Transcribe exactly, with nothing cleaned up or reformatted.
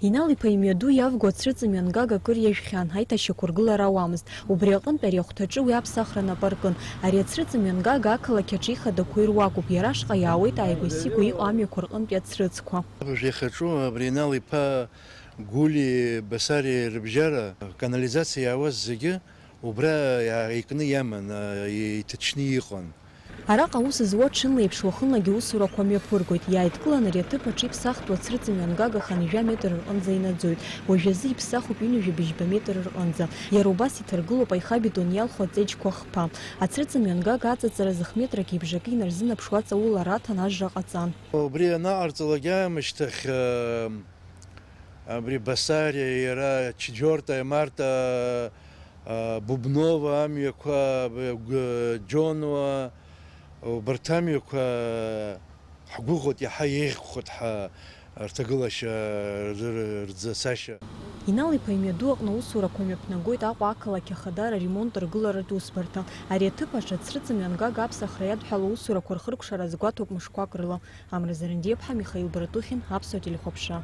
Инал-иԥа имҩаду иавго ацрыҵымҩангага акыр иажәхьан, аиҭашьақәыргылара ауамызт. Убри аҟынтә ари ахәҭаҿы уи аԥсахра нап аркын. Ари ацрыҵымҩангага ақалақь аҿы ихадақәа ируакуп, иара ашҟа иаауеит ааигәа-сигәа иҟоу амҩақәа рҟынтәи ацрыҵқәа. Абыржә иахьаҿу абри Инал-иԥа Гәлиеи Басариеи рыбжьара, канализациа иаауаз зегьы убра иааикны иаман, иҭачны иҟан. Араҟа аус зуа ҽынлеиԥш уахынлагьы усурақәа мҩаԥыргоит. Иааидкылан ари аҭыԥ аҿы иԥсахтәу ацрыҵымҩангага хынҩажәа метр рҟынӡа инаӡоит. Уажәазы иԥсахуп ҩынҩажәа быжьба метр рҟынӡа. Иара убас иҭаргылоуп аихабетон иалху аҵеџьқәа хԥа. Ацрыҵымҩангага аҵаҵара зых метрак ибжакы инарзынаԥшуа аҵаулара аҭан ажра ҟаҵан. Убри анаҟарҵалак аамышьҭахь, э, абри Басариа, иара Четвёртая марта, э, Бубнова амҩақәа, э, Г-, Џьонуа, убарҭ амҩақәа ҳгәыӷуеит, иаҳа еиӷьхоит ҳа рҭагылашьа ры-, рӡацашьа. Инал-иԥа имҩаду аҟны аусурақәа мҩаԥнагоит Аҟәа ақалақь ахадара аремонт ргыларатә усбарҭа. Ари аҭыԥ аҿы ацрыҵымҩангага аԥсахра иадҳәалоу аусурақәа рхыркәшара азгәаҭоуп мышқәак рыла. Амра Зарандиаԥҳа, Михаил Братухин, Аԥсуа телехәаԥшра.